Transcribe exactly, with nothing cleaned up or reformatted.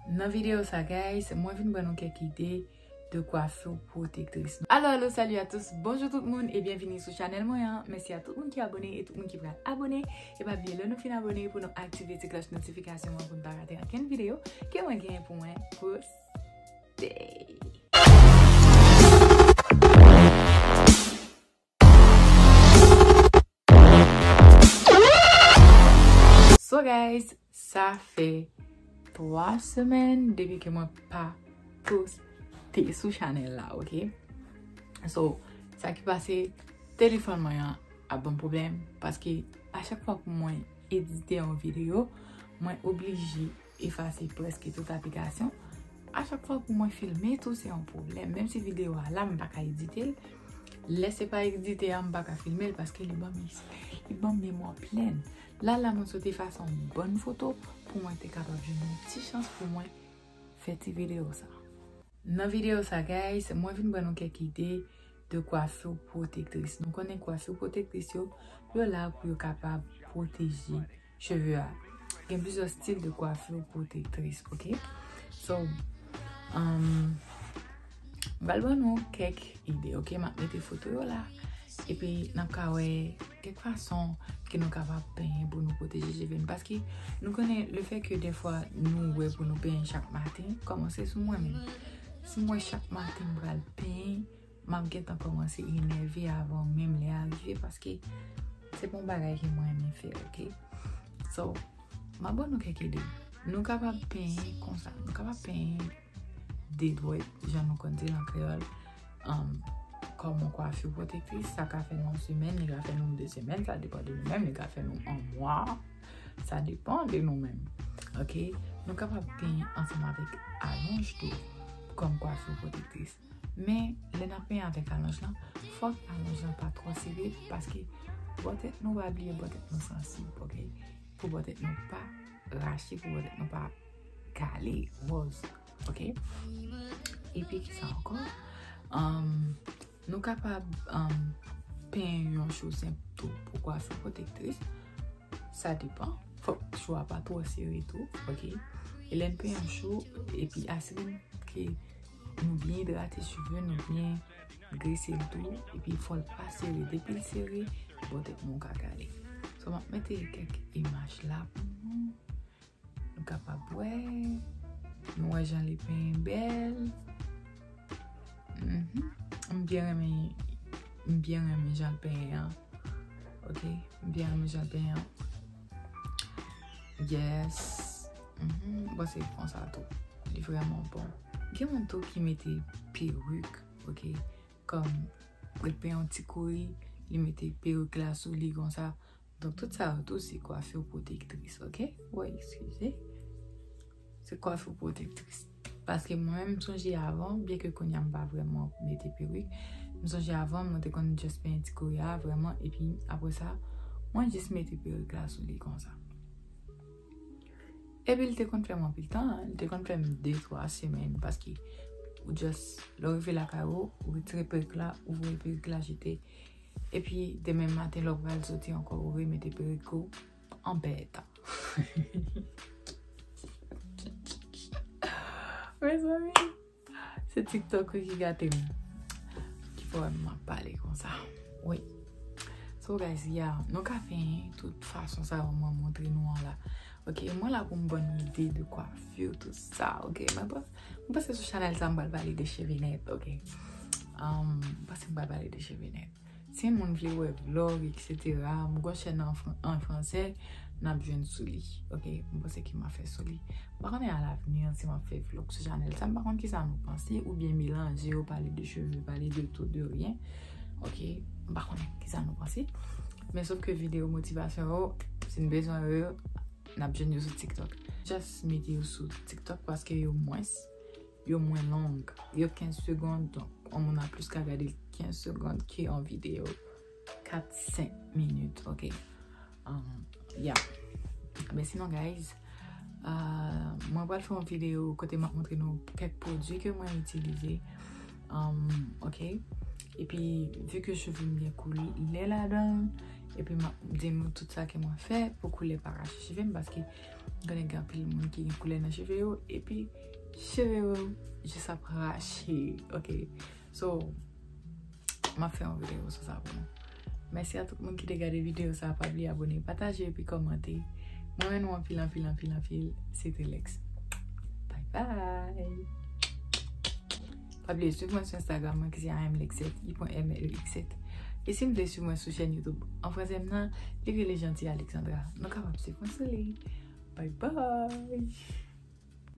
Nan videyo sa, guys, mwen vin ban nou kèk ide de coiffure protectrice. Alo, alo, salut à tous, bonjou tout moun e byenvini sou chanèl mwen an. Mèsi a tout moun ki abone e tout moun ki pral abone. E pa bliye, lè nou fin abone, pou nou aktive ti klòch notifikasyon an pou n pa rate ankenn videyo ke mwen genyen pou mwen poste. So guys, sa fè twa semèn depi ke mwen pa poste sou chanèl la, ok? So, sa ki pase, telefòn mwen an ap ban m pwoblèm, paske a chak fwa pou mwen edite yon videyo, mwen oblije efase prèske tout aplikasyon. A chak fwa pou mwen filme tou, se yon pwoblèm. Menm si videyo a la, m pa ka edite l. Lè se pa edite a, m pa ka filme l paske li ban m, li ban m memwa plèn. La, la, mwen sot efase yon bòn foto pou mwen te kapab jwenn yon ti chans pou mwen fè ti videyo sa. Nan videyo sa, guys, mwen vin ban nou kèk ide de coiffure protectrice. Nou konnen coiffure protectrice yo, yo la pou yo kapab pwoteje cheve a. Gen plizyè stil de coiffure protectrice, ok? So, um, m pral ban nou kèk ide, ok? M ap mete foto yo la. Epi, n ap ka wè kèk fason ke nou kapab penyen pou nou pwoteje cheve n. Paske nou konnen le fait que dèfwa nou wè pou nou penyen chak maten, kòmanse sou mwen menm. Si mwen chak maten m pral penyen, m ap gentan kòmanse enève avan menm lè a rive, paske se pa yon bagay ke mwen renmen fè, ok? So, m ap ban nou kèk ide. Nou kapab penyen konsa. Nou kapab penyen de dwèt, jan nou konn di l an kreyòl. Um, kòm yon coiffure protectrice, sa ka fè nou yon semèn, li ka fè nou de semèn, sa depann de nou menm, li ka fè nou yon mwa, sa depann de nou menm. Ok? Nou kapab penyen ansanm avèk alonj tou kòm coiffure protectrice. Men, lè n ap penyen avèk alonj lan, fòk alonj lan pa twò sere, paske bò tèt nou, pa bliye bò tèt nou sansib, ok? Pou bò tèt nou pa rache, pou bò tèt nou pa kale, wòz, ok? Epi kisa ankò? Um, nou kapab, um, penyen yon chou senp tou pou coiffure protectrice. Sa depann. Fòk chou a pa twò sere tou, ok? E lè n penyen yon chou, epi asire n ke nou byen idrate cheve, nou byen grese l tou, epi fò l pa sere. Depi l sere, bò tèt nou ka kale. So, m ap mete kèk imaj la pou nou. Nou kapab wè. Nou wè jan li penyen bèl. Mhm. M byen renmen, m byen renmen jan l penyen an. Ok? M byen renmen jan l penyen an. Yes. Mhm. M panse konsa tou. Li vrèman bon. Gen moun tou ki mete perik, ok? Kòm li penyen yon ti kouri, li mete perik la sou li konsa. Donk, tout sa yo tou, se coiffure protectrice, ok? Woy, eskize. Se coiffure protectrice. Paske mwen menm, m sonje avan, byen ke kounye a m pa vrèman mete perik, m sonje avan, mwen te konn just penyen ti kouri a, vrèman, epi apre sa, mwen jis mete perik la sou li konsa. Epi l te konn fè m anpil tan, li te konn fè m de, twa semèn, paske ou just, lè w rive lakay ou, ou retire perik la, ou voye perik la jete. Epi, demen maten, lè w pral soti ankò, ou remete perik ou an bèt. Mezanmi, se TikTok wi ki gate m. Ki pwoblèm m ap pale konsa? Wi. So, guys, yeah, nou ka penyen tout fason sa yo mwen montre nou an la. Ok, mwen la pou m ban nou ide de coiffure, tout sa, ok? Mwen pa, mwen panse sou chanèl sa, m pral pale de cheve nèt, ok? Um, m panse m pral pale de cheve nèt. Si moun vle wè vlog, et cetera, m gon chèn an, fran- an fransè, n ap jwenn sou li, ok? M panse ke m ap fè sou li. M pa konnen alavni, si m ap fè vlog sou chanèl sa, m pa konn kisa nou panse, oubyen melanje yo, pale de cheve, pale de tout, de rien, ok? M pa konnen kisa nou panse. Men sòf ke videyo motivasyon yo, si n bezwen yo, n ap jwenn yo sou TikTok. Just mete yo sou TikTok paske yo mwens, yo mwen long. Yo kenz segonn, donk, yon moun ap plis ka gade l kenz segonn ke yon videyo kat, senk minit, ok? Um, yeah. Men sinon, guys, uh, mwen pral fè yon videyo kote m ap montre nou kèk pwodui ke mwen itilize. Um, ok? Epi, vi ke cheve m gen koulè ladan l, epi m ap di nou tout sa ke mwen fè pou koulè pa rache cheve m, paske m konnen gen anpil moun ki gen koulè nan cheve yo, epi cheve yo jis ap rache, ok? So, m ap fè yon videyo sou sa pou nou. Mèsi a tout moun ki te gade videyo sa, pa bliye abòne, pataje epi kòmante. Mwen renmen nou anpil, anpil, anpil, anpil. Se te Lex. Bye bye. Pa bliye swiv mwen sou Instagram mwen ki se I am Lexette, I pwen M L X sept. E si n vle swiv mwen sou chèn YouTube an fransè m nan, li rele Gentil Alexandra. Nou kapab swiv mwen sou li. Bye bye.